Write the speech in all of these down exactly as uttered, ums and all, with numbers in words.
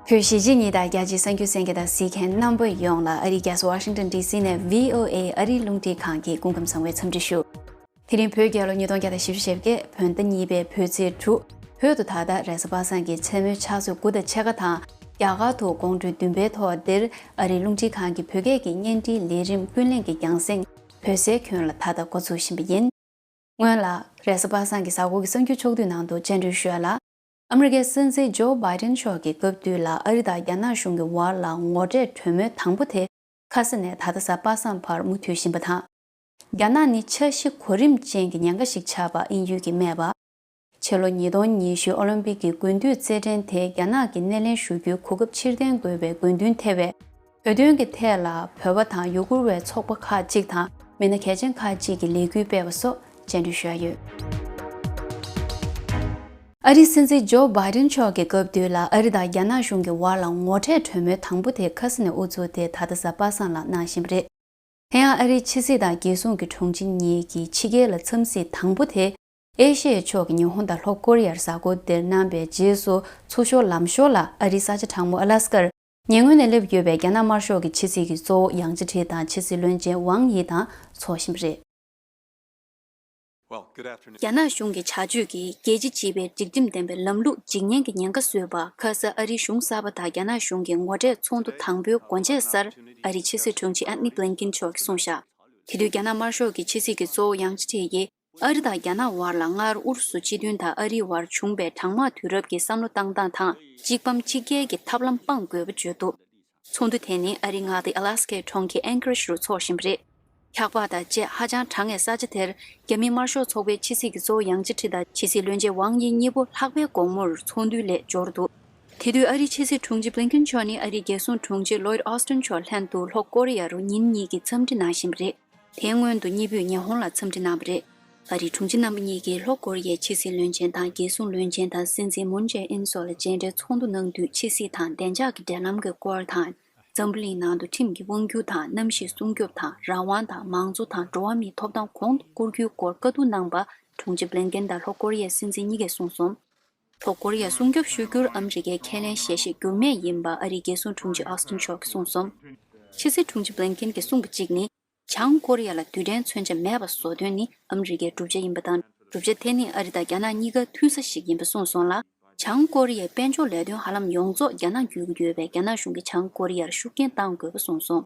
བོད་གཞིས་བྱེས་གཉིས་དང་རྒྱ་ཆེའི་གསར་འགྱུར་གསན་མཁན་དང་གཟིགས་མཁན་རྣམ་པ་ཡོངས་ལ་ཨ་རིའི་རྒྱལ་ས་ཝ་ཤིང་ཏོན་ཌི་སི་ནས་བྷི་ཨོ་ཨེ་ཨ་རིའི་རླུང་འཕྲིན་ཁང་གི་སྐུ་ཁམས་བཟང་བའི་འཚམས་འདྲི་ཞུ། དེ་རིང་བོད་རྒྱལ་ལོ་ཉིས་སྟོང་བརྒྱ་དང་བཞི་བཅུ་ཞེ་བརྒྱད། བོད་ཟླ་གཉིས་པའི་བོད་ཚེས་དྲུག་བོད་དུ་ད་ལྟ་རེས་གཟའ་པ་སངས་ཀྱི་མཚན་མོའི་ཆུ་ཚོད་དགུ་དང་ཕྱེད་ཀ་དང་། རྒྱ་གར་དུ་དགོང་དྲོའི་བདུན་པའི་ཐོག་འདིར་ཨ་རིའི་རླུང་འཕྲིན་ཁང་གི་བོད་སྐད་ཀྱི་བརྙན་འཕྲིན་ལས་རིམ་ཀུན་གླེང་གི་རྒྱང་སྲིང་བོད་སའི་ཁྱོན་ལ་ད་ལྟ་འགོ་ཚུགས་བཞིན་པ་ཡིན། སྔོན་ལ་རེས་གཟའ་པ་སངས་ཀྱི་གཟའ་འཁོར་གྱི་གསར་འགྱུར་ཕྱོགས་བསྡུས་ནང་དུ་བཅར་འདྲི་ཞུ་ཡ་ལ། ཨ་མི་རི་ཀའི་སྲིད་འཛིན་ཇོ་བྷའི་ཏིན་མཆོག་གི་སྐབས་དུས་ལ་ཨ་རི་དང་རྒྱ་ནག་གཞུང་གི་བར་ལ་ངོ་འཕྲད་གྲོས་མོལ་དང་པོ་དེ་ཁ་ས་ནས་ད་ལྟ་གཟའ་པ་སངས་བར་མུ་མཐུད་བཞིན་པ་དང་། རྒྱ་ནག་ནི་འཆར་གཞི་གོ་རིམ་ཅན་གྱི་ཉེན་ཁ་ཞིག་ཆགས་པ་དབྱིན་ཡུལ་གྱིས་སྨྲས་པ། ཕྱི་ལོ་ཉིས་སྟོང་ཉི་ཤུ་ཨོ་ལིམ་པིག་གི་དགུན་དུས་རྩེད་འགྲན་དེ་རྒྱ་ནག་གིས་སྣེ་ལེན་ཞུ་རྒྱུའི་གོ་སྐབས་ཕྱིར་འཐེན་དགོས་པའི་དགོས་འདུན་ཐེ་བའི་བོད་དོན་གྱི་ཐད་ལ་བོད་པ་དང་ཡུ་གུར་བའི་ཚོགས་པ་ཁག་ཅིག་དང་མི་སྣ་གལ་ཆེན་ཁག་ཅིག་གིས་ལས་འགུལ་སྤེལ་བ་སོགས་བཅར་འདྲི་ཞུ་ཡ་ཡོད། ཨ་རིའི་སྲིད་འཛིན་ཇོ་བྷའི་ཏིན་མཆོག་གི་སྐབས་དུས་ལ་ཨ་རི་དང་རྒྱ་ནག་གཞུང་གི་བར་ལ་ངོ་འཕྲད་གྲོས་མོལ་དང་པོ་དེ་ཁ་ས་ནས་དབུ་འཛུགས་ཏེ་ད་ལྟ་གཟའ་པ་སངས་ལ་གནང་བཞིན་པ་རེད། དེ་ཡང་ཨ་རིའི་ཕྱི་སྲིད་དང་རྒྱལ་སྲུང་གི་དྲུང་ཆེ་གཉིས་ཀྱི་ཕྱི་རྒྱལ་ལ་འཚམས་གཟིགས་དང་པོ་དེ་ཨེ་ཤེ་ཡའི་ཕྱོགས་ཀྱི་ཉི་ཧོང་དང་ལྷོ་ཀོ་རི་ཡར་གཟའ་འཁོར་འདིར་གནང་པའི་རྗེས་སུ་ཚུར་ཞོར་ལམ་ཞོར་ལ་ཨ་རིའི་ས་ཆ་གྲང་མོ་ཨ་ལ་སི་ཀར་ཉེ་སྔོན་ནས་སླེབས་ཡོད་པའི་རྒྱ་ནག་དམར་ཤོག་གི་ཕྱི་སྲིད་ཀྱི་གཙོ་བོ་ཡང་ཅི་ཁྲི་དང་ཕྱི་སྲིད་བློན་ཆེན་ཝང་དབྱི་དང་འཚོགས་བཞིན་པ་རེད། Well, good afternoon. རྒྱ་ནག་གཞུང་གི་བྱ་སྤྱོད་ཀྱིས་རྒྱལ་སྤྱི་སྤྱི་པའི་སྒྲིག་ཁྲིམས་ལྡན་པའི་ལམ་ལུགས་འཇིག་ཉེན་གྱི་ཉེན་ཁ་བཟོས་པ་ཁ་ས་ཨ་རིའི་གཞུང་གསར་པ་དང་རྒྱ་ནག་གཞུང་གི་ངོ་འཕྲད་ཚོགས་འདུ་དང་པོའི་སྒོ་འབྱེད་སར་ཨ་རིའི་ཕྱི་སྲིད་དྲུང་ཆེ་ཨན་ནི་བྷི་ལིན་ཀིན་མཆོག་གིས་གསུངས་བཞག་དེ་དུས་རྒྱ་ནག་དམར་ཤོག་གི་ཕྱི་སྲིད་ཀྱི་གཙོ་བོ་ཡང་ཅི་ཁྲི་ཡིས་ཨ་རི་དང་རྒྱ་ནག་བར་ལ་སྔར་ཨུ་རུ་སུ་སྤྱི་མཐུན་དང་ཨ་རིའི་བར་བྱུང་པའི་གྲང་དམག་དུས་རབས་ཀྱི་བསམ་བློ་བཏང་སྟངས་དང་གཅིག་ཕམ་གཅིག་རྒྱལ་གྱི་ཐབས་ལམ་སྤང་དགོས་པ་བརྗོད་འདུག་ཚོགས་འདུ་དེ་ནི་ཨ་རིའི་མངའ་སྡེ་ཨ་ལ་སི་ཀའི་གྲོང་ཁྱེར་ཨན་ཀེ་རེཇ་རུ་འཚོགས་བཞིན་པ་རེད། འཁྱག་པ་དང་བཅས་ཧ་ཅང་གྲང་བའི་ས་ཆ་དེར་རྒྱ་མི་དམར་ཤོག་ཚོགས་པའི་ཕྱི་སྲིད་ཀྱི་གཙོ་བོ་ཡང་ཅི་ཁྲི་དང་ཕྱི་སྲིད་བློན་ཆེན་ཝང་དབྱི་གཉིས་པོ་ལྷག་པའི་དགོང་མོར་ཚོགས་འདུའི་སླད་འབྱོར་འདུག་དེ་དུས་ཨ་རིའི་ཕྱི་སྲིད་དྲུང་ཆེ་བྷི་ལིན་ཀིན་མཆོག་ནི་ཨ་རིའི་རྒྱལ་སྲུང་དྲུང་ཆེ་ལོའིད་ཨོ་སི་ཏིན་མཆོག་ལྷན་དུ་ལྷོ་ཀོ་རི་ཡ་རུ་ཉིན་གཉིས་ཀྱི་འཚམས་འདྲི་གནང་བཞིན་པ་རེད། དེའི་སྔོན་དུ་གཉིས་པོས་ཉི་ཧོང་ལ་འཚམས་འདྲི་གནང་བ་རེད། ཨ་རིའི་དྲུང་ཆེ་རྣམ་པ་གཉིས་ཀྱིས་ལྷོ་ཀོ་རི་ཡའི་ཕྱི་སྲིད་བློན་ཆེན་དང་རྒྱལ་སྲུང་བློན་ཆེན་དང་སྲིད་འཛིན་མུན་ཇེ་ཨིན་སོགས་ལ་མཇལ་འཕྲད་ཚོགས་འདུ་གནང་དུས་ཕྱི་སྲིད་དང་བདེ་འཇགས་ཀྱི་འབྲེལ་ལམ་གྱི་སྐོར་དང་། འཛམ་བུ་གླིང་ནང་དུ་ཁྲིམས་ཀྱི་དབང་སྒྱུར་དང་གནམ་གཤིས་སྲུང་སྐྱོབ་དང་རང་དབང་དང་མང་གཙོ་དང་འགྲོ་བ་མིའི་ཐོབ་ཐང་གོང་དུ་བཀུར་རྒྱུའི་སྐོར་བཀའ་བསྡུར་གནང་པ་དྲུང་ཆེ་བྷི་ལིན་ཀིན་དང་ལྷོ་ཀོ་རི་ཡའི་སྲིད་འཛིན་གཉིས་ཀས་གསུངས་སོང་། ལྷོ་ཀོ་རི་ཡ་སྲུང་སྐྱོབ་ཞུ་རྒྱུར་ཨ་མི་རི་ཀའི་ཁས་ལེན་ཞལ་བཞེས་འགྱུར་མེད་ཡིན་པ་ཨ་རིའི་རྒྱལ་སྲུང་དྲུང་ཆེ་ཨོ་སི་ཏིན་མཆོག་གིས་གསུངས་སོང་། ཕྱི་སྲིད་དྲུང་ཆེ་བྷི་ལིན་ཀིན་གྱིས་གསུངས་པ་གཅིག་ནི། བྱང་ཀོ་རི་ཡ་ལ་རྡུལ་ཕྲན་མཚོན་ཆ་མེད་པ་བཟོ་དོན་ནི་ཨ་མི་རི་ཀའི་བསྒྲུབ་བྱ་ཡིན་པ་དང་། བསྒྲུབ་བྱ་དེ་ནི་ཨ་རི་དང་རྒྱ་ནག་གཉིས་ཀ་མཐུན་ས་ཞིག་ཡིན་པ་གསུངས་སོང་ལ། བྱང་ཀོ་རི་ཡའི་དཔལ་འབྱོར་ལས་དོན་ཧ་ལམ་ཡོངས་རྫོགས་རྒྱ་ནག་བརྒྱུད་ཀྱི་ཡོད་པས་རྒྱ་ནག་གཞུང་གིས་བྱང་ཀོ་རི་ཡར་ཤུགས་རྐྱེན་གཏང་དགོས་པ་གསུངས་སོང་།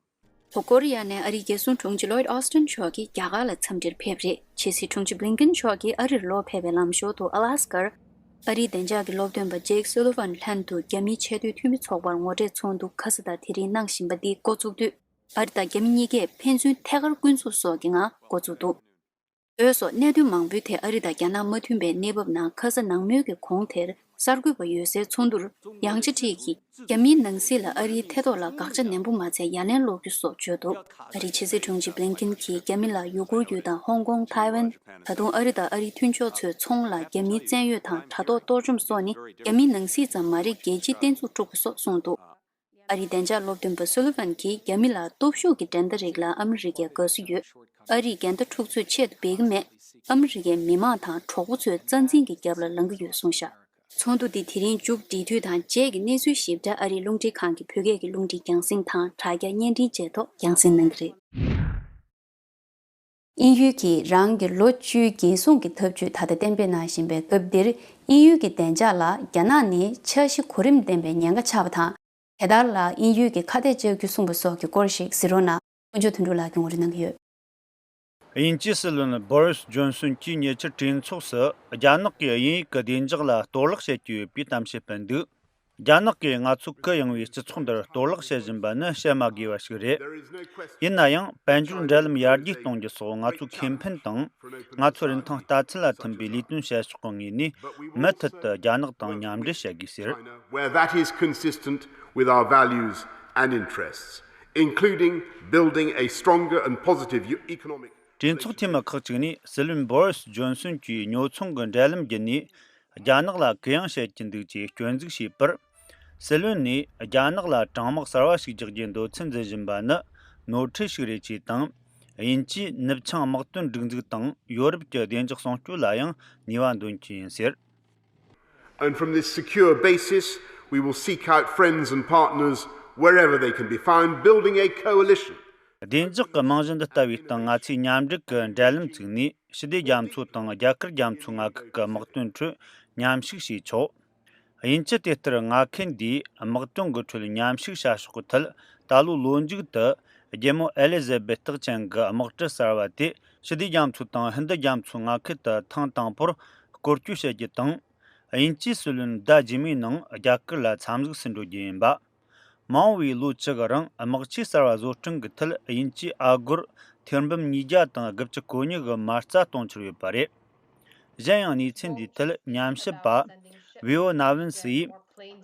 ལྷོ་ཀོ་རི་ཡ་ནས་ཨ་རིའི་རྒྱལ་སྲུང་དྲུང་ཆེ་ལོའིད་ཨོ་སི་ཏིན་མཆོག་གིས་རྒྱ་གར་ལ་འཚམས་འདྲིར་ཕེབས་རེད། ཕྱི་སྲིད་དྲུང་ཆེ་བྷི་ལིན་ཀིན་མཆོག་གིས་ཨ་རིར་ལོག་ཕེབས་པའི་ལམ་ཞོར་དུ་ཨ་ལ་སི་ཀར་ཨ་རིའི་བདེ་འཇགས་ཀྱི་སློབ་སྟོན་པ་ཇེག་སུ་ལི་ཝན་ལྷན་དུ་རྒྱ་མིའི་ཆེས་མཐོའི་འཐུས་མི་ཚོགས་པར་ངོ་འཕྲད་ཚོགས་འདུ་ཁ་ས་དང་དེ་རིང་གནང་བཞིན་པ་འདི་འགོ་བཙུགས་དུས། ཨ་རི་དང་རྒྱ་མི་གཉིས་ཀས་ཕན་ཚུན་ཐད་ཀར་སྐུལ་འཛུགས་སོགས་ཀྱི་ངང་འགོ་བཙུགས་འདུག་འོས་སོགས་གནད་དོན་མང་པོའི་ཐད་ཨ་རི་དང་རྒྱ་ནག་མ་མཐུན་པའི་གནས་བབ་ནང་ཁ་ས་ནང་མོལ་གྱི་གོང་དེར་གསར་འགོད་པ་ཡོད་སའི་ཚོགས་འདུར་ཡང་ཅི་ཁྲི་གིས་རྒྱ་མིའི་ནང་སྲིད་ལ་ཨ་རིའི་ཐེ་གཏོགས་ལ་དགག་བྱ་ནན་པོ་མ་བྱས་ཡ་ལན་སློག་རྒྱུ་སོགས་བརྗོད་འདུག་ཨ་རིའི་ཕྱི་སྲིད་དྲུང་ཆེ་བྷི་ལིན་ཀིན་གྱིས་རྒྱ་མི་ལ་ཡུ་གུར་ཡུལ་དང་ཧོང་ཀོང་། ཐའེ་ཝན། ད་དུང་ཨ་རི་དང་ཨ་རིའི་མཐུན་ཕྱོགས་ཚོའི་ཚོང་ལ་རྒྱ་མིའི་བཙན་གཡོལ་དང་དྲ་ཐོག་གཏོར་བཅོམ་སོགས་ནི་རྒྱ་མིའི་ནང་སྲིད་ཙམ་མ་རེད། རྒྱལ་སྤྱིའི་བསྟན་ཚུགས་དཀྲུགས་པ་སོགས་གསུངས་འདུག་ཨ་རིའི་བདེ་འཇགས་སློབ་སྟོན་པ་སུ་ལི་ཝན་གྱིས་རྒྱ་མི་ལ་སྟོབས་ཤུགས་ཀྱི་འགྲན་ཟླ་རིགས་ལ་ཨ་མི་རི་ཀས་དགའ་བསུ་ཡོད། ཨ་རིས་འགལ་ཟླ་འཁྲུག་རྩོད་ཆེད་དུ་འབད་ཀྱི་མེད། ཨ་མི་རི་ཀའི་མི་མང་དང་གྲོགས་པོ་ཚོའི་རྩ་འཛིན་གྱི་རྒྱབ་ལ་ལངས་ཀྱི་ཡོད་གསུངས་བཞག་ཚོགས་འདུ་འདི་དེ་རིང་མཇུག་བསྒྲིལ་དུས་དང་རྗེས་ཀྱི་གནས་ཚུལ་ཞིབ་ཕྲ་ཨ་རིའི་རླུང་འཕྲིན་ཁང་གི་བོད་སྐད་ཀྱི་རླུང་འཕྲིན་རྒྱང་སྲིང་དང་དྲ་རྒྱ་བརྙན་འཕྲིན་བཅས་ཐོག་རྒྱང་སྲིང་གནང་གི་རེད། དབྱིན་ཡུལ་གྱིས་རང་གི་ལོ་བཅུའི་རྒྱལ་སྲུང་གི་འཐབ་ཇུས་ད་ལྟ་གཏན་འབེབས་གནང་བཞིན་པའི་སྐབས་འདིར། དབྱིན་ཡུལ་གྱི་བདེ་འཇགས་ལ་རྒྱ་ནག་ནི་འཆར་གཞི་གོ་རིམ་ལྡན་པའི་ཉེན་ཁ་ཆགས་པ་དང་། དེ་ལྟར་ལ་དབྱིན་ཡུལ་གྱིས་ཁ་གཏད་གཅོག་རྒྱུ་གསུངས་པ་སོགས་ཀྱི་སྐོར་ཞིག་གཟིགས་རོགས་གནང་། དཀོན་མཆོག་དོན་གྲུབ་ལགས་ཀྱིས་ངོ་སྤྲོད་གནང་གི་ཡོད། དབྱིན་ཇིའི་སྲིད་བློན་བོ་རིས་ཇོན་སོན་གྱིས་ཉེ་ཆར་གྲོས་ཚོགས་སུ་རྒྱ་ནག་གིས་དབྱིན་ཡུལ་གྱི་བདེ་འཇགས་ལ་གཏོར་བརླག་བྱེད་ཀྱི་ཡོད་པའི་གཏམ་བཤད་སྤེལ་འདུག་རྒྱ་ནག་གིས་ང་ཚོའི་གུ་ཡངས་པའི་སྤྱི་ཚོགས་འདིར་གཏོར་བརླག་བྱེད་བཞིན་པ་ནི་བཤད་མ་དགོས་པ་ཞིག་རེད། ཡིན་ན་ཡང་དཔལ་འབྱོར་འབྲེལ་ལམ་ཡར་རྒྱས་གཏོང་རྒྱུ་སོགས་ང་ཚོའི་ཁེ་ཕན་དང་། ང་ཚོའི་རིན་ཐང་ལྟ་ཚུལ་ལ་མཐུན་པའི་ལས་དོན་བྱེད་ཕྱོགས་ཀྱི་ངོས་ནས་མུ་མཐུད་དུ་རྒྱ་ནག་དང་མཉམ་འབྲེལ་བྱེད་དགོས་ཟེར། Where that is consistent with our values and interests, including building a stronger and positive economic གྲོས་ཚོགས་འཐུས་མི་ཁག་ཅིག་ནས་སྲིད་བློན་བོ་རིས་ཇོན་སོན་གྱིས་ཉོ་ཚོང་གི་འབྲེལ་ལམ་བརྒྱུད་ནས་རྒྱ་ནག་ལ་གུ་ཡངས་བྱེད་ཀྱི་འདུག་ཅེས་སྐྱོན་འཛུགས་བྱས་པར། སྲིད་བློན་ནས་རྒྱ་ནག་ལ་དྲང་དམག་གསར་བ་ཞིག་རྒྱག་རྒྱུའི་འདོད་ཚུལ་འཛིན་བཞིན་པ་ནི་ནོར་འཁྲུལ་ཞིག་རེད་ཅེས་དང་། དབྱིན་ཇིས་ནུབ་བྱང་དམག་དོན་སྒྲིག་འཛུགས་དང་ཡོ་རོབ་ཀྱི་བདེ་འཇགས་སྲུང་སྐྱོབ་ལ་ཡང་ནུས་པ་འདོན་རྒྱུ་ཡིན་ཟེར། And from this secure basis, We will seek out friends and partners wherever they can be found, building a coalition. བདེ་འཇགས་ཀྱི་རྨང་གཞི་འདི་ལྟ་བུའི་སྟེང་ང་ཚོས་མཉམ་འབྲེལ་གྱི་འབྲེལ་ལམ་བཙུགས་ནས་ཕྱི་སྡེ་རྒྱ་མཚོ་དང་རྒྱ་གར་རྒྱ་མཚོའི་མངའ་ཁུལ་གྱི་དམག་དོན་ཁྲོད་མཉམ་ཞུགས་བྱས་ཆོག་དབྱིན་ཇི་དེ་ལྟར་མངའ་ཁུལ་འདིའི་དམག་དོན་གྱི་ཁྲོད་མཉམ་ཞུགས་བྱ་ཕྱོགས་ཀྱི་ཐད་ད་ལོའི་ལོ་མཇུག་ཏུ་རྒྱལ་མོ་ཨེ་ལི་ཛེ་བེ་ཐག་ཅན་གྱི་དམག་གྲུ་གསར་བ་དེ་ཕྱི་སྡེ་རྒྱ་མཚོ་དང་ཧིན་རྡུ་རྒྱ་མཚོའི་མངའ་ཁུལ་དུ་ཐེངས་དང་པོར་སྐོར་སྐྱོད་བྱེད་རྒྱུ་དང་། དབྱིན་ཇིའི་སྲིད་བློན་ཟླ་རྗེས་མའི་ནང་རྒྱ་གར་ལ་འཚམས་གཟིགས་སུ་འགྲོ་རྒྱུ་ཡིན་པ། མ་འོངས་པའི་ལོ་བཅུ་གི་རིང་དམག་ཆས་གསར་བ་བཟོ་སྐྲུན་གྱི་ཐད་དབྱིན་ཇིས་ཨ་སྒོར་ཐེར་འབུམ་ཉིས་བརྒྱ་དང་དགུ་བཅུ་གོ་གཉིས་ཀྱི་མ་རྩ་གཏོང་འཆར་ཡོད་པ་རེད། གཞན་ཡང་གནས་ཚུལ་འདིའི་ཐད་ཉམས་ཞིབ་པ་བི་ཨོ་ན་ཝིན་སི་ཡིས།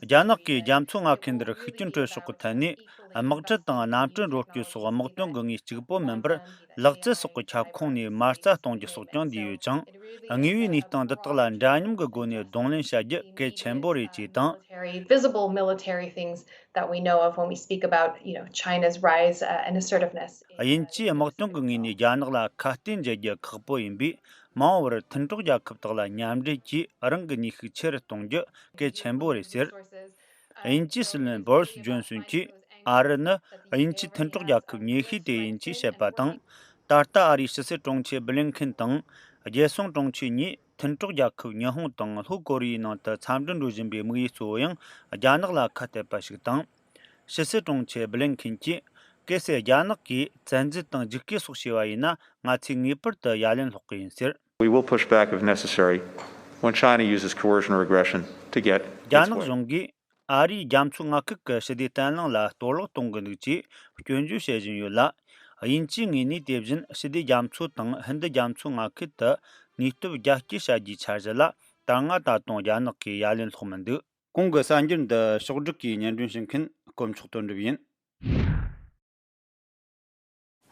རྒྱ་ནག་གིས་རྒྱ་མཚོ་མངའ་ཁུལ་འདིར་ཤུགས་རྐྱེན་སྤྲོད་ཕྱོགས་ཀྱི་ཐད་ནས་དམག་གྲུ་དང་གནམ་གྲུ་འགྲོ་སྐྱོད་སོགས་དམག་དོན་གྱི་དངོས་གཅིག་པོ་མིན་པར་ལག་རྩལ་སོགས་ཀྱི་ཁྱབ་ཁོངས་ནས་མ་རྩ་གཏོང་རྒྱུ་སོགས་ཀྱང་འདུས་ཡོད་ཅིང་། དངོས་ཡོད་གནས་སྟངས་འདི་དག་ལ་འདྲ་མཉམ་གྱི་སྒོ་ནས་གདོང་ལེན་བྱ་རྒྱུ་གལ་ཆེན་པོ་རེད་ཅེས་དང་། Very visible military things that we know of when we speak about, you know, China's rise uh, and assertiveness. དབྱིན་ཇིའི་དམག་དོན་གྱི་ངོས་ནས་རྒྱ་ནག་ལ་ཁ་གཏད་འཇལ་རྒྱུ་ཁག་པོ་ཡིན་པས་མ་འོངས་པར་མཐུན་གྲོགས་རྒྱལ་ཁབ་དག་ལ་མཉམ་འབྲེལ་གྱིས་རང་གི་ནུས་ཤུགས་ཆེ་རུ་གཏོང་རྒྱུ་གལ་ཆེན་པོ་རེད་ཟེར། དབྱིན་ཇིའི་སྲིད་བློན་བོ་རི་སི་ཇོན་སོན་གྱིས་ཨ་རི་ནི་དབྱིན་ཇིའི་མཐུན་གྲོགས་རྒྱལ་ཁབ་ཉེ་ཤོས་དེ་ཡིན་ཅེས་བཤད་པ་དང་། ད་ལྟ་ཨ་རིའི་ཕྱི་སྲིད་དྲུང་ཆེ་བྷི་ལིན་ཁིན་དང་རྒྱལ་སྲུང་དྲུང་ཆེ་གཉིས་མཐུན་གྲོགས་རྒྱལ་ཁབ་ཉི་ཧོང་དང་ལྷོ་ཀོ་རི་ཡའི་ནང་དུ་འཚམས་འདྲི་འགྲོ་བཞིན་པའི་དམིགས་ཡུལ་གཙོ་བོ་ཡང་རྒྱ་ནག་ལ་ཁ་གཏད་པ་ཞིག་དང་། ཕྱི་སྲིད་དྲུང་ཆེ་བྷི་ལིན་ཁིན་གྱིས་གལ་སྲིད་རྒྱ་ནག་གིས་བཙན་འཛུལ་དང་རྒྱུག་སྐྱེལ་སོགས་བྱས་པ་ཡིན་ན་ང་ཚོས་ངེས་པར་དུ་ཡ་ལན་སློག་གི་ཡིན་ཟེར། We will push back if necessary when China uses coercion or aggression to get its way. རྒྱ་ནག་གཞུང་གིས་ཨ་རིའི་རྒྱ་མཚོའི་མངའ་ཁུལ་གྱི་ཞི་བདེ་བརྟན་ལྷིང་ལ་གཏོར་བརླག་གཏོང་གི་འདུག་ཅེས་སྐྱོན་བརྗོད་བྱེད་བཞིན་ཡོད་ལ། དབྱིན་ཇིའི་ངོས་ནས་དེ་བཞིན་ཞི་བདེ་རྒྱ་མཚོ་དང་ཧིན་རྡུ་རྒྱ་མཚོའི་མངའ་ཁུལ་དུ་ནུས་སྟོབས་རྒྱ་སྐྱེད་བྱ་རྒྱུའི་འཆར་གཞི་ལ་ད་སྔ་ད་དུང་རྒྱ་ནག་གིས་ཡ་ལན་སློག་མི་འདུག་གོང་གི་གསར་འགྱུར་འདི་ཕྱོགས་བསྒྲིགས་ཀྱིས་སྙན་སྒྲོན་ཞུ་མཁན་དཀོན་མཆོག་དོན་གྲུབ་ཡིན།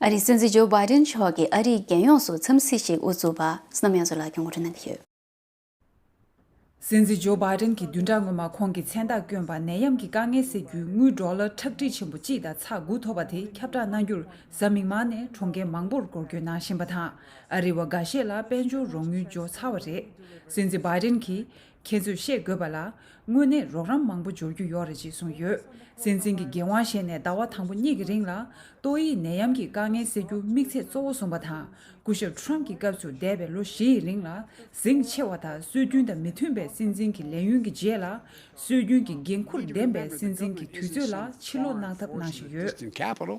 ཨ་རིའི་སྲིད་འཛིན་ཇོ་བྷའི་ཌེན་མཆོག་གིས་ཨ་རིའི་རྒྱལ་ཡོངས་སུ་འཚམས་གཟིགས་ཤིག་དབུ་བཙུགས་པ་བསོད་ནམས་དབྱངས་མཚོ་ལགས་ཀྱིས་ངོ་སྤྲོད་གནང་གི་ཡོད། སྲིད་འཛིན་ཇོ་བྷའི་ཌེན་གྱིས་བདུན་ཕྲག་སྔོན་མ་ཁོང་གི་མཚན་རྟགས་བསྐྱོན་པ་ནད་ཡམས་ཀྱི་དཀའ་ངལ་སེལ་རྒྱུའི་དངུལ་ཌོ་ལར་ཁྲག་ཁྲིག་ཆེན་པོ་གཅིག་དང་ཚེག་དགུ་ཐོབ་པ་དེ་ཁྱབ་བསྒྲགས་གནང་རྒྱུར་གཟའ་མིག་དམར་ནས་གྲོང་ཁྱེར་མང་པོར་སྐོར་སྐྱོད་གནང་བཞིན་པ་དང་། ཨ་རི་བ་འགའ་ཤས་ལ་དཔལ་འབྱོར་རོགས་དངུལ་འབྱོར་ཚར་བ་རེད། སྲིད་འཛིན་བྷའི་ཌེན་གྱིས། ཁྱེད་ཚོས་ཤེས་དགོས་པ་ལ། དངོས་གནས་རོགས་རམ་མང་པོ་འབྱོར་རྒྱུ་ཡོད་རེད་ཅེས་གསུངས་ཡོད། སྲིད་འཛིན་གྱིས་འགན་དབང་བཞེས་ནས་ཟླ་བ་དང་པོ་གཉིས་ཀྱི་རིང་ལ། ཏོག་དབྱིབས་ནད་ཡམས་ཀྱི་དཀའ་ངལ་སེལ་རྒྱུ་དམིགས་ཚད་གཙོ་བོ་བཟུང་བ་དང་། སྐུ་ཞབས་ཁྲོམ་གྱི་སྐབས་སུ་འདས་པའི་ལོ་བཞིའི་རིང་ལ། འཛིང་ཆེ་བ་དང་སྲོལ་རྒྱུན་དང་མི་མཐུན་པའི་སྲིད་འཛིན་གྱི་ལས་ཡུན་གྱི་རྗེས་ལ། སྲོལ་རྒྱུན་གྱི་འགན་འཁུར་ལྡན་པའི་སྲིད་འཛིན་གྱི་དུས་ཚོད་ལ་ཕྱིར་ལོག་གནང་ཐབས་གནང་བཞིན་ཡོད། Distant capital.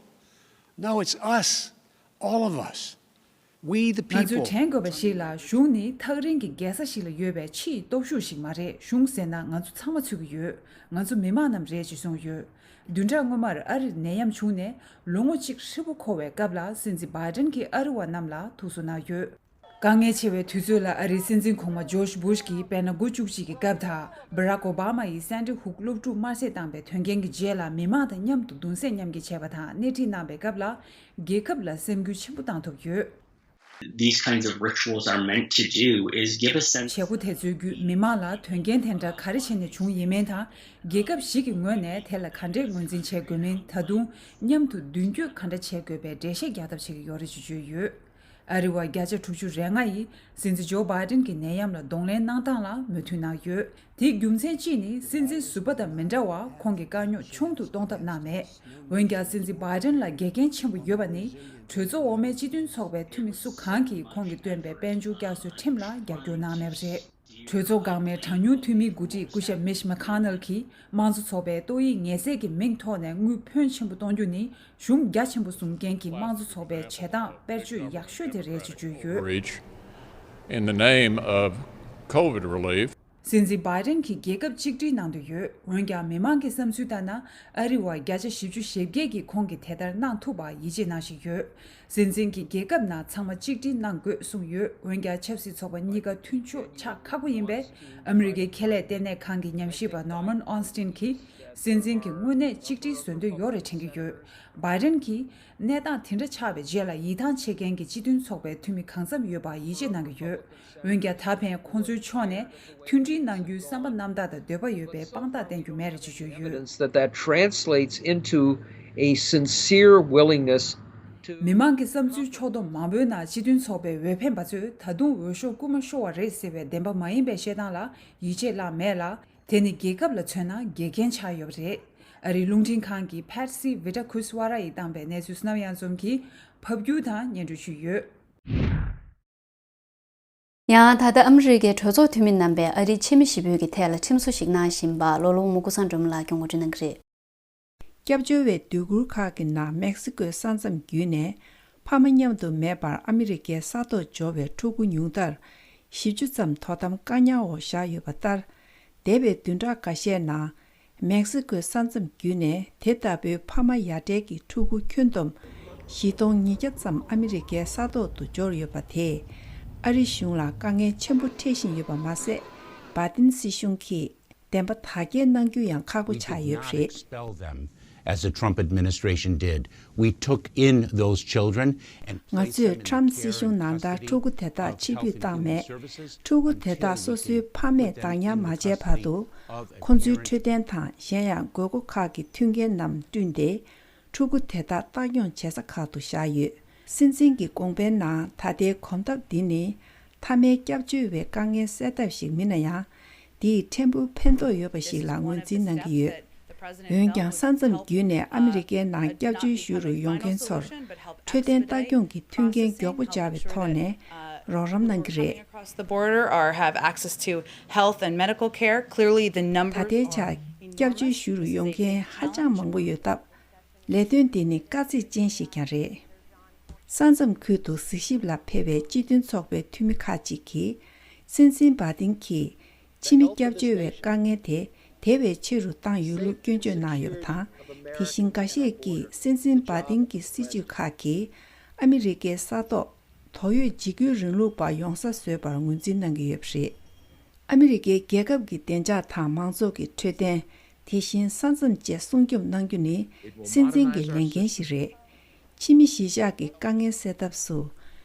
No, it's us, all of us. We the ང་ཚོས་people. དྲན་དགོས་པ་ཞིག་ལ། གཞུང་ནི་ཐག་རིང་གི་རྒྱལ་ས་ཞིག་ལ་ཡོད་པའི་ཕྱི་ཡི་སྟོབས་ཤུགས་ཤིག་མ་རེད། གཞུང་ཟེར་ན་ང་ཚོ་ཚང་མ་ཚུད་ཀྱི་ཡོད། ང་ཚོ་མི་མང་རྣམས་རེད་ཅེས་གསུངས་ཡོད། བདུན་ཕྲག་སྔོན་མར་ཨ་རིར་ནད་ཡམས་བྱུང་ནས་ལོ་ངོ་གཅིག་ཧྲིལ་པོ་འཁོར་བའི་སྐབས་ལ། སྲིད་འཛིན་བྷའི་ཌེན་གྱིས་ཨ་རི་བ་རྣམས་ལ་ཐུགས་གསོ་གནང་ཡོད། དཀའ་ངལ་ཆེ་བའི་དུས་ཚོད་ལ། ཨ་རིའི་སྲིད་འཛིན་གོང་མ་ཇོརྗ་བྷུཤ་གིས་དཔེར་ན་དགུ་བཅུ་གཅིག་གི་སྐབས་དང་། བྷ་རག་ཨོ་བྷ་མ་ཡིས་སན་ཌི་ཧུག་སློབ་ཕྲུག་དམར་གསོད་བཏང་པའི་དོན་རྐྱེན་གྱི་རྗེས་ལ། མི་མང་དང་མཉམ་དུ་གདུང་སེམས་མཉམ་སྐྱེད་བྱས་པ་དང་། སྣེ་ཁྲིད་གནང་པའི་སྐབས་ལ། རྒྱལ་ཁབ་ལ་སེམས་འགུལ་ཆེན་པོ་བཏང་ཐུབ་ཡོད། These kinds of rituals are meant to do is give a sense. བྱེད་སྒོ་དེ་ཚོའི་བརྒྱུད་མི་མང་ལ་དོན་རྐྱེན་དེ་འདྲ་ག་རེ་བྱས་ནས་བྱུང་ཡིན་མིན་དང་། རྒྱལ་ཁབ་ཞིག་གི་ངོས་ནས་དེ་ལ་ག་འདྲས་ངོས་འཛིན་བྱེད་དགོས་མིན། ད་དུང་མཉམ་དུ་མདུན་སྐྱོད་ག་འདྲ་བྱེད་དགོས་པའི་འགྲེལ་བཤད་རྒྱག་ཐབས་བྱེད་ཀྱི་ཡོད་རེད་ཅེས་བརྗོད་ཡོད། ཨ་རི་བ་བརྒྱ་ཆ་དྲུག་ཅུ་རེ་ལྔ་ཡིས་སྲིད་འཛིན་ཇོ་བྷའི་ཌེན་གྱི་ནད་ཡམས་ལ་གདོང་ལེན་གནང་སྟངས་ལ་མོས་མཐུན་གནང་ཡོད། དེའི་རྒྱུ་མཚན་གཅིག་ནི། སྲིད་འཛིན་ཟུར་པ་དང་མི་འདྲ་བར་ཁོང་གི་དཀའ་རྙོག་ཆུང་དུ་གཏོང་ཐབས་གནང་མེད། འོན་ཀྱང་། སྲིད་འཛིན་བྷའི་ཌེན་ལ་འགལ་རྐྱེན་ཆེན་པོ་ཡོད་པ་ནི། གྲོས་ཚོགས་འོག་མའི་སྤྱི་མཐུན་ཚོགས་པའི་འཐུས་མི་སུ་གང་གིས་ཁོང་གིས་བཏོན་པའི་དཔལ་འབྱོར་བསྐྱར་གསོའི་ཁྲིམས་ལ་རྒྱབ་སྐྱོར་གནང་མེད་པ་རེད། གྲོས་ཚོགས་འགག་མའི་གྲངས་ཉུང་འཐུས་མིའི་འགོ་ཁྲིད་སྐུ་ཞབས་མིཆ་མེ་ཁ་ནལ་གྱིས། དམངས་གཙོ་ཚོགས་པས་ཏོག་དབྱིབས་ངལ་སེལ་གྱི་མིང་ཐོག་ནས་དངུལ་ཕོན་ཆེན་པོ་གཏོང་རྒྱུ་ནི། གཞུང་རྒྱ་ཆེན་པོ་བཟུང་མཁན་གྱི་དམངས་གཙོ་ཚོགས་པའི་བྱེད་སྟངས་དཔེར་བརྗོད་ཡག་ཤོས་དེ་རེད་ཅེས་བརྗོད་ཡོད། Reach in the name of COVID relief. སྲིད་འཛིན་བྷའི་ཌེན་གྱིས་རྒྱལ་ཁབ་གཅིག་སྒྲིལ་གནང་འདོད་ཡོད། འོན་ཀྱང་། མི་མང་གི་བསམ་ཚུལ་ལྟར་ན། ཨ་རི་བ་བརྒྱ་ཆ་བཞི་བཅུ་ཞེ་བརྒྱད་ཀྱིས་ཁོང་གིས་དེ་ལྟར་གནང་ཐུབ་པར་ཡིད་ཆེས་གནང་བཞིན་ཡོད། སྲིད་འཛིན་གྱིས་རྒྱལ་ཁབ་ནང་ཚང་མ་གཅིག་སྒྲིལ་གནང་དགོས་གསུངས་ཡོད། འོན་ཀྱང་། ཆབ་སྲིད་ཚོགས་པ་གཉིས་ཀ་མཐུན་ཕྱོགས་ཆགས་ཁག་པོ་ཡིན་པས། ཨ་མི་རི་ཀའི་ཁེ་ལས་ལྟེ་གནས་ཁང་གི་ཉམས་ཞིབ་པ་ནོར་མན་ཨོན་སི་ཏིན་གྱིས། སྲིད་འཛིན་གྱིས་དངོས་གནས་གཅིག་སྒྲིལ་བཟོ་འདོད་ཡོད་རེད་དྲན་གྱི་ཡོད། བྷའི་ཌེན་གྱིས། གནས་སྟངས་དེ་འདྲ་ཆགས་པའི་རྗེས་ལ་ཡིད་ཐང་ཆད་མཁན་གྱི་སྤྱི་མཐུན་ཚོགས་པའི་འཐུས་མི་གང་འཚམ་ཡོད་པར་ཡིད་ཆེས་གནང་གི་ཡོད། འོན་ཀྱང་། ད་ཕན་ཁོང་ཚོའི་ཕྱོགས་ནས་མཐུན་སྒྲིལ་གནང་རྒྱུའི་བསམ་པ་རྣམ་དག་དང་འདོད་པ་ཡོད་པའི་དཔང་རྟགས་བསྟན་རྒྱུ་མེད་རེད་ཅེས་བརྗོད་ཡོད། Evidence that that translates into a sincere willingness to མི་མང་གི་བསམ་ཚུལ་ཕྱོགས་བསྡོམས་མང་པོའི་ནང་སྤྱི་མཐུན་ཚོགས་པའི་འོས་འཕེན་པ་ཚོས་ད་དུང་འོས་ཤོག་རྐུ་མ་ཤོར་བ་རེད་ཟེར་བའི་བདེན་པ་མ་ཡིན་པའི་བཤད་སྟངས་ལ་ཡིད་ཆེས་བླངས་མེད་ལ། དེ་ནི་རྒྱལ་ཁབ་ལ་མཚོན་ན་འགལ་རྐྱེན་ཆགས་ཡོད་པ་རེད། ཨ་རིའི་རླུང་འཕྲིན་ཁང་གི་ཕེར་སི་ཝི་ཏྲ་ཁུ་སི་ཝ་ར་ཡིས་བཏང་པའི་གནས་ཚུལ་སྣང་ཡང་འཛོམས་ཀྱིས་ཕབ་སྒྱུར་དང་སྙན་སྒྲོན་ཞུས་ཡོད། ཡང་ད་ལྟ་ཨ་མི་རི་ཀའི་གྲོས་ཚོགས་འཐུས་མི་རྣམ་པས་ཨ་རིའི་ཕྱི་མི་ཞི་བོད་ཀྱི་ཐད་ལ་ཁྲིམས་བཟོ་ཞིག་གནང་བཞིན་པ་ལོ་ལོ་མུ་ཀུ་སང་སྒྲོལ་མ་ལགས་ཀྱིས་ངོ་སྤྲོད་གནང་གི་རེད། སྐྱབས་བཅོལ་བའི་སྡོད་གུར་ཁག་གི་ནང་མེག་སི་ཀོའི་ས་མཚམས་བརྒྱུད་ནས་ཕ་མ་མཉམ་དུ་མེད་པར་ཨ་མི་རི་ཀའི་ས་ཐོག་འབྱོར་བའི་ཕྲུ་གུ་ཉུང་མཐར་བཞི་བཅུ་ཙམ་དོ་དམ་བཀག་ཉར་འོག་བཞག་ཡོད་པ་ལྟར། འདས་པའི་བདུན་ཕྲག་འགའ་ཤས་ནང་མེག་སི་ཀོའི་ས་མཚམས་བརྒྱུད་ནས་དེ་ལྟ་བུའི་ཕ་མ་ཡ་བྲལ་གྱི་ཕྲུ་གུ་ཁྱོན་བསྡོམས་བཞི་སྟོང་ཉིས་བརྒྱ་ཙམ་ཨ་མི་རི་ཀའི་ས་ཐོག་ཏུ་འབྱོར་ཡོད་པ་དེས་ཨ་རི་གཞུང་ལ་དཀའ་ངལ་ཆེན་པོ་འཕྲད་བཞིན་ཡོད་པ་མ་ཟད། བྷ་དིན་སྲིད་གཞུང་གིས་བདེན་པ་དག་སྐྱེལ་གནང་རྒྱུ་ཡང་ཁག་པོ་We did ཆགས་ཡོད་པ་not རེད། Expel them, as the Trump administration did. We took in those children and ང placed ཚོས them in ཊམ་སྲིད་care གཞུང་and ནང་ལྟར་custody ཕྲུ་གུ་དེ་དག་of Health ཕྱིར་and འབུད་Human བཏང་མེད། Services ཕྲུ་གུ་དེ་དག་until སོ་སོའི་ཕ་མས་བདག་ཉར་མ་བྱས་བར་དུ། ཁོ་ཚོའི་འཕྲོད་བསྟེན་དང་གཞན་ཡང་དགོས་མཁོ་ཁག་གི་མཐུན་རྐྱེན་རྣམས་བསྐྲུན་ཏེ། ཕྲུ་གུ་དེ་དག་བཏང་སྐྱོང་བྱེད་ས་ཁག་ཏུ་བཞག་ཡོད། སྲིད་འཛིན་གྱི་དགོངས་པའི་ནང་ད་ལྟའི་གོམ་སྟབས་འདི་ནི་མཐའ་མའི་སྐྱབས་བཅོལ་བའི་དཀའ་ངལ་སེལ་ཐབས་ཤིག་མིན་ན་ཡང་། འདིས་ཕྲན་བུ་ཕན་ཐོགས་ཡོད་པ་ཞིག་ལ་ངོས་འཛིན་གནང་གི་ཡོད། འོན་ཀྱང་ས་མཚམས་བརྒྱུད་ནས་ཨ་མི་རི་ཀའི་ནང་སྐྱབས་བཅོལ་ཞུ་རུ་ཡོང་མཁན་ཚོར་འཕྲོད་བསྟེན་ལྟ་སྐྱོང་གི་མཐུན་རྐྱེན་མགྱོགས་པོ་སྦྱར་བའི་ཐོག་ནས་རོགས་རམ་གནང་གི་རེད། Across the border or have access to health and medical care. Clearly, the numbers ད་ལྟའི་ཆར་སྐྱབས་བཅོལ་ཞུ་རུ་ཡོང་མཁན་ཧ་ཅང་མང་པོ་ཡོད་སྟབས། ལས་དོན་འདི་ནི་དཀའ་ཚེགས་ཅན་ཞིག་ཀྱང་རེད། ས་མཚམས་ཁུལ་དུ་གཟིགས་ཞིབ་ལ་ཕེབས་པའི་སྤྱི་མཐུན་ཚོགས་པའི་འཐུས་མི་ཁག་ཅིག་གིས། སྲིད་འཛིན་བྷ་དིན་གྱིས་ཕྱི་མི་སྐྱབས་བཅོལ་བའི་དཀའ་ངལ་དེ་དེ་བས་ཆེ་རུ་བཏང་ཡོད་ལུགས་སྐྱོན་བརྗོད་གནང་ཡོད་པ་དང་། དེ་བཞིན་འགའ་ཤས་ཀྱིས་སྲིད་འཛིན་བྷ་དིན་གྱི་སྲིད་ཇུས་ཁག་གིས་ཨ་མི་རི་ཀའི་ས་ཐོག་དོགས་ཡོད་འཇིགས་སྐུལ་རིང་ལུགས་པ་ཡོང་ས་བཟོས་པར་ངོས་འཛིན་གནང་གི་ཡོད་པ་རེད། ཨ་མི་རི་ཀའི་རྒྱལ་ཁབ་ཀྱི་བདེ་འཇགས་དང་མང་ཚོགས་ཀྱི་འཕྲོད་བསྟེན། དེ་བཞིན་ས་མཚམས་བཅས་སྲུང་སྐྱོབ་གནང་རྒྱུ་ནི་སྲིད་འཛིན་གྱི་ལས་འགན་ཞིག་རེད། ཕྱི་མི་གཞིས་ཆགས་ཀྱི་དཀའ་ངལ་སེལ་ཐབས་སུ།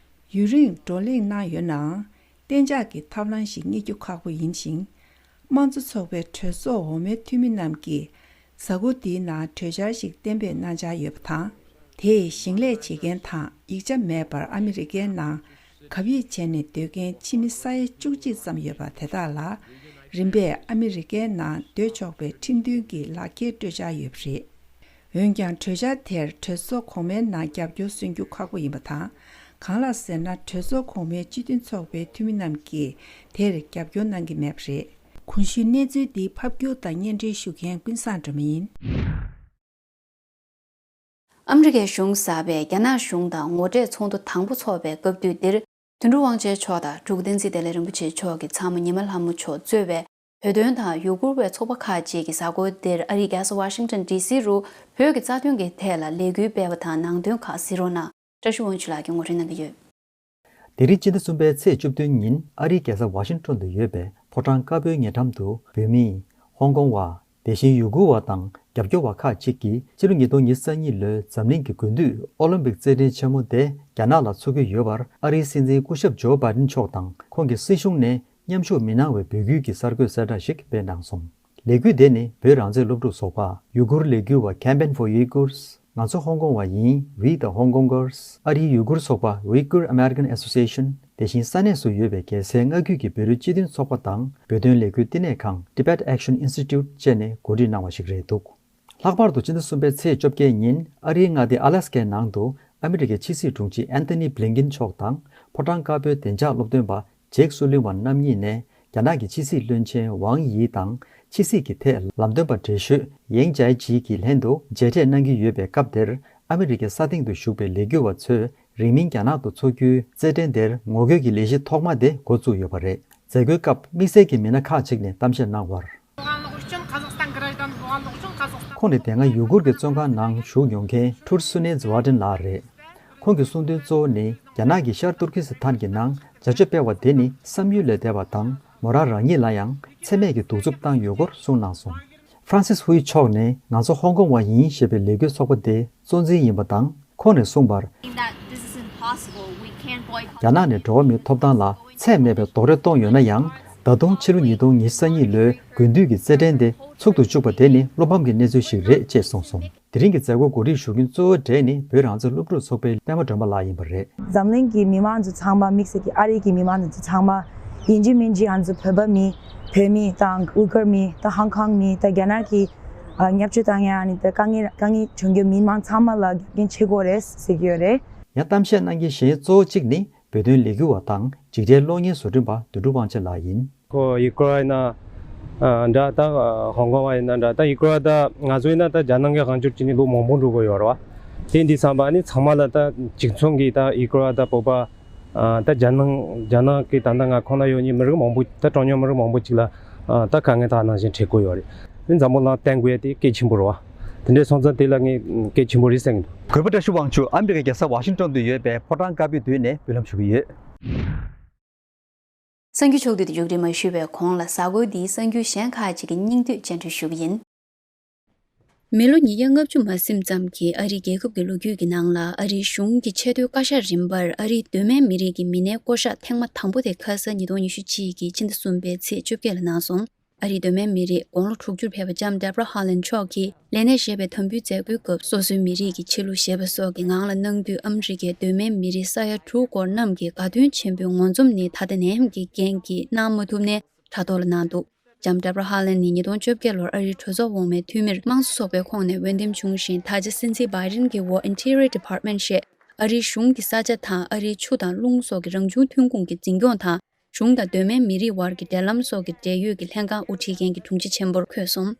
ཡུན་རིང་བགྲོ་གླེང་གནང་ཡོད་ནའང་། གཏན་འཇགས་ཀྱི་ཐབས་ལམ་ཞིག་རྙེད་རྒྱུ་ཁག་པོ་ཡིན་ཞིང་། དམངས་གཙོ་ཚོགས་པའི་གྲོས་ཚོགས་འོག་མའི་འཐུས་མི་རྣམས་ཀྱིས། གཟའ་འཁོར་འདིའི་ནང་གྲོས་འཆར་ཞིག་གཏན་འབེབས་གནང་འཆར་ཡོད་པ་དང་། དེས་ཞིང་ལས་བྱེད་མཁན་དང་ཡིག་ཆ་མེད་པར་ཨ་མི་རི་ཀའི་ནང་གབ་ཡིབ་བྱས་ནས་སྡོད་མཁན་ཕྱི་མི་ས་ཡ་བཅུ་གཅིག་ཙམ་ཡོད་པ་དེ་དག་ལ། རིམ་པས་ཨ་མི་རི་ཀའི་ནང་སྡོད་ཆོག་པའི་ཁྲིམས་མཐུན་གྱི་ལག་འཁྱེར་སྤྲོད་འཆར་ཡོད་པ་རེད། འོན་ཀྱང་གྲོས་འཆར་དེར་གྲོས་ཚོགས་གོང་མའི་ནང་རྒྱབ་སྐྱོར་སོན་རྒྱུ་ཁག་པོ་ཡིན་པ་དང་། གང་ལགས་ཟེར་ན། གྲོས་ཚོགས་གོང་མའི་སྤྱི་མཐུན་ཚོགས་པའི་འཐུས་མི་རྣམས་ཀྱིས་དེར་རྒྱབ་སྐྱོར་གནང་གི་མེད་པ་རེད། གོང་ཞུས་གནས་ཚུལ་འདི་ཕབ་སྒྱུར་དང་སྙན་སྒྲོན་ཞུ་མཁན་ཀུན་བཟང་སྒྲོལ་མ་ཡིན། ཨ་མི་རི་ཀའི་གཞུང་གསར་པས་རྒྱ་ནག་གཞུང་དང་ངོ་འཕྲད་ཚོགས་འདུ་དང་པོ་འཚོགས་པའི་སྐབས་དུས་འདིར། དོན་གྲུབ་དབང་ཆེན་མཆོག་དང་འབྲུག་བསྟན་འཛིན་བདེ་ལེགས་རིན་པོ་ཆེ་མཆོག་གི་ཚ་མོ་ཉི་མ་ལྷ་མོ་མཆོག་གཙོས་པའི་བོད་དོན་དང་ཡུ་གུར་བའི་ཚོགས་པ་ཁག་ཅིག་གིས་གཟའ་འཁོར་འདིར་ཨ་རིའི་རྒྱལ་ས་ཝ་ཤིང་ཊོན་ཌི་སི་རུ་བོད་ཀྱི་རྩ་དོན་གྱི་ཐད་ལ་ལས་འགུལ་སྤེལ་བ་དང་ནང་དོན་ཁག་གཟིགས་རོགས་གནང་། བཀྲ་ཤིས་དབང་ཕྱུག་ལགས་ཀྱིས་ངོ་སྤྲོད་གནང་གི་ཡོད། དེ་རིང་སྤྱི་ཟླ་གསུམ་པའི་ཚེས་བཅུ་བདུན་ཉིན་ཨ་རིའི་རྒྱལ་ས་ཝ་ཤིང་ཊོན་དུ་ཡོད་པའི་ཕོ་བྲང་དཀར་པོའི་ཉེ་འགྲམ་དུ་བོད་མི། ཧོང་ཀོང་བ། དེ་བཞིན་ཡུ་གུར་བ་དང་རྒྱབ་སྐྱོར་བ་ཁག་ཅིག་གིས་ཕྱི་ལོ་ཉིས་སྟོང་ཉི་ཤུ་རྩ་གཉིས་ལོའི་འཛམ་གླིང་གི་དགུན་དུས་ཨོ་ལིམ་པིག་རྩེད་འགྲན་ཆེན་མོ་དེ་རྒྱ་ནག་ལ་འཚོགས་ཀྱི་ཡོད་པར་ཨ་རིའི་སྲིད་འཛིན་སྐུ་ཞབས་ཇོ་བྷའི་ཌེན་མཆོག་དང་ཁོང་གི་སྲིད་གཞུང་ནས་མཉམ་ཞུགས་མི་གནང་བའི་འབོད་སྐུལ་གྱི་གསར་འགོད་གསལ་བསྒྲགས་ཤིག་སྤེལ་གནང་སོང་། ལས་འགུལ་དེ་ནི་བོད་རང་བཙན་སློབ་ཕྲུག་ཚོགས་པ། ཡུ་གུར་ལས་འགུལ་བ། Campaign for Uyghurs། ང་ཚོ་ཧོང་ཀོང་བ་ཡིན། We the Hong Kongers། ཨ་རིའི་ཡུ་གུར་ཚོགས་པ། Uyghur American Association། དེ་བཞིན་ས་གནས་སུ་ཡོད་པའི་རྒྱལ་སའི་མངའ་ཁུལ་གྱི་བོད་རིགས་སྤྱི་མཐུན་ཚོགས་པ་དང་བོད་དོན་ལས་འགུལ་བསྟི་གནས་ཁང་། Tibet Action Institute། བཅས་ནས་གོ་སྒྲིག་གནང་བ་ཞིག་རེད་འདུག། ལྷག་པར་དུ་སྤྱི་ཟླ་གསུམ་པའི་ཚེས་བཅོ་བརྒྱད་ཉིན་ཨ་རིའི་མངའ་སྡེ་ཨ་ལ་སི་ཀའི་ནང་དུ་ཨ་མི་རི་ཀའི་ཕྱི་སྲིད་དྲུང་ཆེ་ཨན་ཐོ་ནི་བྷི་ལིན་ཀིན་མཆོག་དང་ཕོ་བྲང་དཀར་པོའི་བདེ་འཇགས་སློབ་སྟོན་པ་ཇེག་སུ་ལི་ཝན་རྣམ་གཉིས་ནས་རྒྱ་ནག་གི་ཕྱི་སྲིད་བློན་ཆེན་ཝང་ཡི་དང་ཕྱི་སྲིད་ཀྱི་ཐད་ལམ་སྟོན་པ་བགྲེས་ཤོས་ཡེང་ཅའེ་ཅི་གི་ལྷན་དུ་མཇལ་འཕྲད་གནང་གི་ཡོད་པའི་སྐབས་དེར་ཨ་མི་རི་ཀའི་ས་སྟེང་དུ་བཞུགས་པའི་ལས་འགུལ་བ་ཚོས་རིང་མིན་རྒྱ་ནག་ཏུ་འཚོགས་རྒྱུའི་རྩེད་འགྲན་དེར་ངོ་རྒོལ་གྱི་ལས་གཞི་ཐོག་མ་དེ་འགོ་བཙུགས་ཡོད་པ་རེད། མཛད་སྒོའི་སྐབས་དམིགས་བསལ་གྱི་མི་སྣ་ཁག་ཅིག་ནས་གཏམ་བཤད་གནང་བར། ཁོང་ནི་དེ་སྔ་ཡུ་གུར་གྱི་བཙོན་ཁང་ནང་བཞུགས་མྱོང་མཁན་ཁྲུར་སུ་ནེ་ཛི་ཝ་ཏིན་ལགས་རེད། ཁོང་གི་གསུང་དོན་གཙོ་བོ་ནི་རྒྱ་ནག་གིས་ཤར་ཏུར་ཀི་སི་ཐན་གྱི་ནང་བྱ་སྤྱོད་སྤེལ་བ་དེ་ནི་བསམ་ཡུལ་ལས་འདས་པ་དང་མོ་རང་རང་ཉིད་ལ་ཡང་འཚེ་མེད་ཀྱི་གདུག་རྩུབ་བཏང་ཡོད་སྐོར་གསུངས་གནང་སོང་། ཧྥ་རན་སིས་ཧུའི་མཆོག་ནས་ང་ཚོ་ཧོང་ཀོང་བ་ཡིན་ཞེས་པའི་ལས་འགུལ་ཚོགས་པ་དེ་གཙོ་འཛིན་ཡིན་པ་དང་། ཁོང་ནས་གསུངས་པར། That this is impossible. We can't boycott. རྒྱ་ནག་ནས་འགྲོ་བ་མིའི་ཐོབ་ཐང་ལ་ཚད་མེད་པའི་རྡོག་རོལ་གཏོང་ཡོད་ན་ཡང་། ད་དུང་ཕྱི་ལོ་ཉིས་སྟོང་ཉི་ཤུ་རྩ་གཉིས་ལོའི་དགུན་དུས་ཀྱི་རྩེད་འགྲན་དེ་ཚུགས་སུ་བཅུག་པ་དེ་ནི་བློ་ཕམ་གྱི་གནས་ཚུལ་ཞིག་རེད་ཅེས་གསུངས་སོང་། དེ་རིང་གི་མཛད་སྒོ་གོ་སྒྲིག་ཞུ་མཁན་གཙོ་བོ་གྲས་ནི་བོད་རང་བཙན་སློབ་ཕྲུག་ཚོགས་པའི་པད་མ་སྒྲོལ་མ་ལགས་ཡིན་པ་རེད། འཛམ་གླིང་གི་མི་མང་ཚོ་ཚང་མ། དམིགས་བསལ་གྱི་ཨ་རི་གི་མི་མང་ཚོ་ཚང་མ་ ཡིན་གཅིག་མིན་གཅིག་ང་ཚོ་བོད་པ་མི་བོད་མི་དང་ཨུ་ཀར་མི་དང་ཧང་ཀང་མི་དང་རྒྱ་ནག་གི་ཨ་བརྙས་བཅོས་བཏང་ཡ་ནི་དང་དཀའ་ངལ་དཀའ་ངལ་བྱུང་རྒྱུ་མི་མང་ཚང་མ་ལ་འགན་འཁྱེར་དགོས་རེད་ཟེར་གྱི་ཡོད་རེད། ཡང་གཏམ་བཤད་གནང་མཁན་གཞན་གཙོ་བོ་གཅིག་ནི་བོད་དོན་ལས་འགུལ་བ་དང་འཇིགས་བྲལ་གློག་བརྙན་བཟོ་སྐྲུན་པ་དོན་གྲུབ་དབང་ཆེན་ལགས་ཡིན། ཁོ་ཡུ་ཀེ་རེན་ན་འདྲ་ད་ཧོང་ཀོང་བ་ཡིན་ན་འདྲ་ད་ཡུ་ཀེ་རེན་ད་ང་ཚོ་ཡིན་ན་ད་རྒྱ་ནག་གི་དབང་སྒྱུར་བྱས་ནས་ལོ་མང་པོ་འགྲོ་གི་ཡོད་རེད་བ། དེ་འདི་བསམ་པ་ནི་ཚང་མ་ལ་ད་གཅིག་མཚུངས་ཀྱི་ད་ཡུ་ཀེ་རེན་ད་བོད་པ་ད་རྒྱ་ནག་རྒྱ་ནག་གི་ད་ལྟ་ང་ཁོང་ན་ཡོད་ནི་མི་རིགས་མང་པོ་ད་གྲངས་ཉུང་མི་རིགས་མང་པོ་ཅིག་ལ་ད་དཀའ་ངལ་ད་ནང་བཞིན་འཕྲད་ཀྱི་ཡོད་རེད། འཛམ་བུ་གླིང་བསྟན་དགོས་ཡ་དེ་གལ་ཆེན་པོ་རེད་བ། དེ་འདྲའི་སོང་ཙང་དེ་ལ་ངས་གལ་ཆེན་པོ་རེད་བསམ་གྱི་འདུག་གུས་པ་བཀྲ་ཤིས་དབང་ཕྱུག་ཨ་མི་རི་ཀའི་རྒྱལ་ས་ཝ་ཤིང་ཏོན་དུ་ཡོད་པའི་ཕོ་བྲང་དཀར་པོའི་མདུན་ནས་འབུལ་ལམ་ཞུ་གི་ཡོད། གསར་འགྱུར་ཕྱོགས་བསྡུས་དེ་མཇུག་སྒྲིལ་མ་ཞུས་པའི་གོང་ལ་གཟའ་འཁོར་འདིའི་གསར་འགྱུར་གཞན་ཁག་ཅིག་གི་སྙིང་བསྡུས་སྤྱན་འབུལ་ཞུ་གི་ཡིན། མི་ལོ་ཉིས་བརྒྱ་ལྔ་བཅུ་མ་ཟིན་ཙམ་གྱི་ཨ་རིའི་རྒྱལ་ཁབ་ཀྱི་ལོ་རྒྱུས་ཀྱི་ནང་ལ་ཨ་རིའི་གཞུང་གི་ཆེས་མཐོའི་བཀའ་ཤག་རིམ་པར་ཨ་རིའི་གདོད་མའི་མི་རིགས་ཀྱི་མི་སྣའི་བསྐོ་གཞག་ཐེངས་མ་དང་པོ་དེ་ཁ་ས་ཉིས་སྟོང་ཉི་ཤུ་གཅིག་གི་ཕྱི་ཟླ་གསུམ་པའི་ཚེས་བཅོ་བརྒྱད་ལ་གནང་སོང་། ཨ་རིའི་གདོད་མའི་མི་རིགས་དགུང་ལོ་དྲུག་ཅུར་ཕེབས་པ་ལྕམ་Deborah Haaland་མཆོག་གིས་ལས་གནས་བཞེས་པའི་དམ་འབུལ་མཛད་སྒོའི་སྐབས་སོ་སོའི་མི་རིགས་ཀྱི་ཆོས་ལུགས་བཞེས་པ་སོགས་ཀྱི་ངང་ལ་གནང་དུས་ཨ་མི་རི་ཀའི་གདོད་མའི་མི་རིགས་ས་ཡ་དྲུག་སྐོར་རྣམས་ཀྱིས་དགའ་སྟོན་ཆེན་པོའི་ངོ་འཛོམས་ནི་ད་ལྟ་ནས་ཀྱི་རྐྱེན་གྱིས་གནང་མ་ཐུབ་ནས་དྲ་ཐོག་ལ་གནང་འདུག་ལྕམ་Deborah Haaland་ནི་ཉིས་སྟོང་བཅོ་བརྒྱད་ལོར་ཨ་རིའི་གྲོས་ཚོགས་འོག་མའི་འཐུས་མིར་དམངས་གཙོ་ཚོགས་པའི་ཁོངས་ནས་འོས་འདེམས་བྱུང་ཞིང་། ད་ཆ་སྲིད་འཛིན་Biden་གྱི་འོག་Interior Department་ཞེས་ཨ་རིའི་གཞུང་གི་ས་ཆ་དང་ཨ་རིའི་ཆུ་དང་རླུང་སོགས་ཀྱི་རང་བྱུང་ཐོན་ཁུངས་ཀྱི་འཛིན་སྐྱོང་དང་། གཞུང་དང་གདོད་མའི་མི་རིགས་དབར་གྱི་འབྲེལ་ལམ་སོགས་ཀྱི་འབྲེལ་ཡོད་ཀྱི་ལྷན་ཁང་དབུ་ཁྲིད་མཁན་གྱི་དྲུང་ཆེ་ཆེན་པོར་འཁོད་སོང་།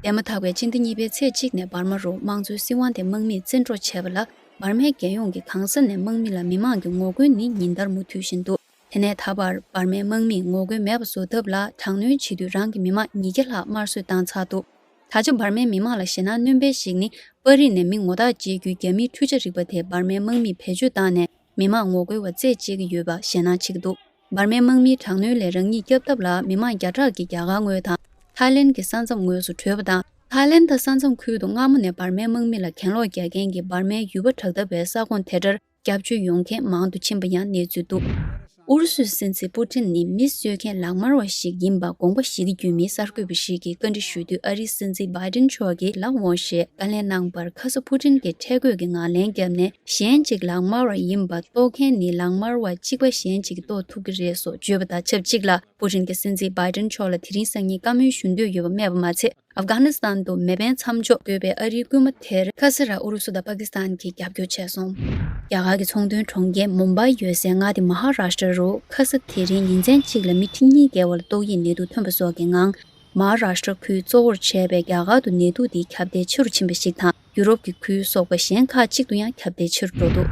འདས་མ་ཐག་པའི་ཕྱི་ཟླ་གཉིས་པའི་ཚེས་གཅིག་ནས་འབར་མ་རུ་དམངས་གཙོའི་སྲིད་དབང་དེ་དམག་མིས་བཙན་འཕྲོག་བྱས་པ་ལ། འབར་མའི་རྒྱལ་ཡོངས་ཀྱི་གང་ས་ནས་དམག་མི་ལ་མི་མང་གི་ངོ་རྒོལ་ནི་ཉིན་ལྟར་མུ་མཐུད་བཞིན་འདུག་དེ་ནས་ད་བར་འབར་མའི་དམག་མིས་ངོ་རྒོལ་མེད་པ་བཟོ་ཐབས་ལ་དྲག་གནོན་བྱེད་དུས་རང་གི་མི་མང་ཉིས་བརྒྱ་ལྷག་དམར་གསོད་བཏང་ཚར་འདུག་ད་ཆ་འབར་མའི་མི་མང་ལ་ཞེད་སྣང་སྣོན་པ་ཞིག་ནི། པར་རིས་ནས་མི་ངོ་རྟགས་འཇལ་རྒྱུའི་རྒྱ་མིའི་འཕྲུལ་ཆ་རིག་པ་དེ་འབར་མའི་དམག་མིས་བེད་སྤྱོད་བཏང་ནས། མི་མང་ངོ་རྒོལ་བ་རྩད་གཅོད་ཀྱི་ཡོད་པ་ཞེད་སྣང་བྱེད་ཀྱི་འདུག་འབར་མའི་དམག་མིའི་དྲག་གནོན་ལས་རང་ཉིད་སྐྱོབ་ཐབས་ལ་མི་མང་བརྒྱ་ཕྲག་གིས་རྒྱ་གར་ངོས་དང་། ཐའི་ལེན་གྱི་ས་མཚམས་ངོས་སུ་བྲོས་པ་དང་། ཐའི་ལེན་ད་ས་མཚམས་ཁུལ་དུ་སྔ་མོ་ནས་འབར་མའི་དམག་མི་ལ་གྱེན་ལོག་རྒྱག་མཁན་གྱི་འབར་མའི་ཡུལ་པ་དྲག་འཐབ་པའི་ས་ཁོངས་དེ་འདྲར་སྐྱབས་བཅོལ་ཡོང་མཁན་མང་དུ་ཕྱིན་པ་ཡང་གནས་ཚུལ་འདུག་ཨུ་རུ་སུའི་སྲིད་འཛིན་པུ་ཏིན་ནི་མི་གསོད་མཁན་ལག་དམར་བ་ཞིག་ཡིན་པ་དགོངས་པ་བཞེས་ཀྱི་ཡོད་མེད་གསར་འགོད་པ་ཞིག་གིས་བཀའ་འདྲི་ཞུས་དུས། ཨ་རིའི་སྲིད་འཛིན་བྷའི་ཏིན་མཆོག་གིས་ལབ་འོང་ཞེས་བཀའ་ལན་གནང་བར། ཁ་ས་པུ་ཏིན་གྱིས་ཁྲེལ་དགོད་ཀྱི་ངང་ལན་བརྒྱབ་ནས། གཞན་གཅིག་ལག་དམར་བ་ཡིན་པ་རྟོགས་མཁན་ནི་ལག་དམར་བ་གཅིག་པ་གཞན་གཅིག་གིས་རྟོགས་ཐུབ་ཀྱི་རེད་སོགས་བརྗོད་པ་དང་ཆབས་ཅིག་ལ། པུ་ཏིན་གྱིས་སྲིད་འཛིན་བྷའི་ཏིན་མཆོག་ལ་དེ་རིང་སང་ཉིན་བཀའ་མོལ་ཞུ་འདོད་ཡོད་པ་སྨྲས་པ་མ་ཚད། ཨབ་གྷ་ནི་སི་ཐན་དུ་མེ་འཕེན་མཚམས་འཇོག་དགོས་པའི་ཨ་རིའི་སྐུལ་མ་དེར་ཁ་ས་ར་ཨུ་རུ་སུ་དང་པ་ཀི་སི་ཐན་གྱིས་རྒྱབ་སྐྱོར་བྱས་སོང་། རྒྱ་གར་གྱི་ཚོང་དོན་གྲོང་ཁྱེར་མུམ་བྷའི་ཡོད་སའི་མངའ་སྡེ་མ་ཧཱ་རཱཤ་ཏྲ་རུ་ཁ་ས་དེ་རིང་ཉིན་མཚན་གཅིག་ལ་མི་ཁྲི་གཉིས་བརྒལ་བ་ལ་ཏོག་དབྱིབས་ནད་དུག་ཐོན་པ་སོགས་ཀྱི་ངང་། མ་ཧཱ་རཱཤ་ཏྲ་ཁུལ་གཙོ་བོར་བྱས་པའི་རྒྱ་གར་དུ་ནད་དུག་འདི་ཁྱབ་གདལ་ཆེ་རུ་ཕྱིན་པ་ཞིག་དང་། ཡུ་རོབ་ཀྱི་ཁུལ་སོགས་པ་གཞན་ཁག་ཅིག་ཏུ་ཡང་ཁྱབ་གདལ་ཆེ་རུ་འགྲོ་འདུག་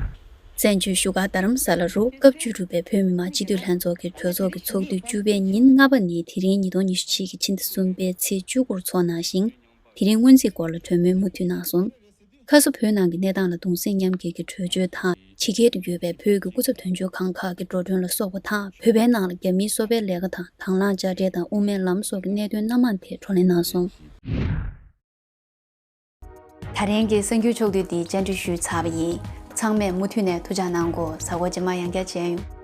བཙན་བྱོལ་བཞུགས་སྒར་རྡ་རམ་ས་ལ་རུ་སྐབས་བཅུ་དྲུག་པའི་བོད་མི་མང་སྤྱི་འཐུས་ལྷན་ཚོགས་ཀྱི་གྲོས་ཚོགས་ཀྱི་ཚོགས་དུས་བཅུ་པའི་ཉིན་ལྔ་པ་ནི་དེ་རིང་ཉིས་སྟོང་ཉི་ཤུ་གཅིག་གི་ཕྱི་ཟླ་གསུམ་པའི་ཚེས་བཅུ་དགུ་རུ་འཚོགས་གནང་ཞིང་། དེ་རིང་སྔོན་རྩིས་སྐོར་ལ་གྲོས་མོལ་མུ་མཐུད་གནང་སོང་། ཁ་ས་བོད་ནང་གི་གནས་སྟངས་ལ་གདུང་སེམས་མཉམ་སྐྱེད་ཀྱི་གྲོས་ཆོད་དང་། ཕྱི་རྒྱལ་དུ་ཡོད་པའི་བོད་ཀྱི་སྐུ་ཚབ་དོན་གཅོད་ཁང་ཁག་གི་འགྲོ་གྲོན་ལ་སོགས་པ་དང་། བོད་པའི་ནང་ལ་རྒྱ་མིའི་གསོ་སྤེལ་ལས་ཀ་དང་དང་བླངས་དཔྱ་ཁྲལ་དང་དབུ་མའི་ལམ་སོགས་ཀྱི་གནད་དོན་སྣ་མང་ཐད་བགྲོ་གླེང་གནང་སོང་། ད་རིང་གི་གསར་འགྱུར་ཕྱོགས་བསྡུས་འདི་བཅར་འདྲི་ཞུས་ཚར་བ་ཡིན། ཚང་མས་མུ་མཐུད་ནས་ཐུགས་ཅག་གནང་གོ། གཟའ་འཁོར་རྗེས་མ་ཡང་བསྐྱར་མཇལ་ཡོང་།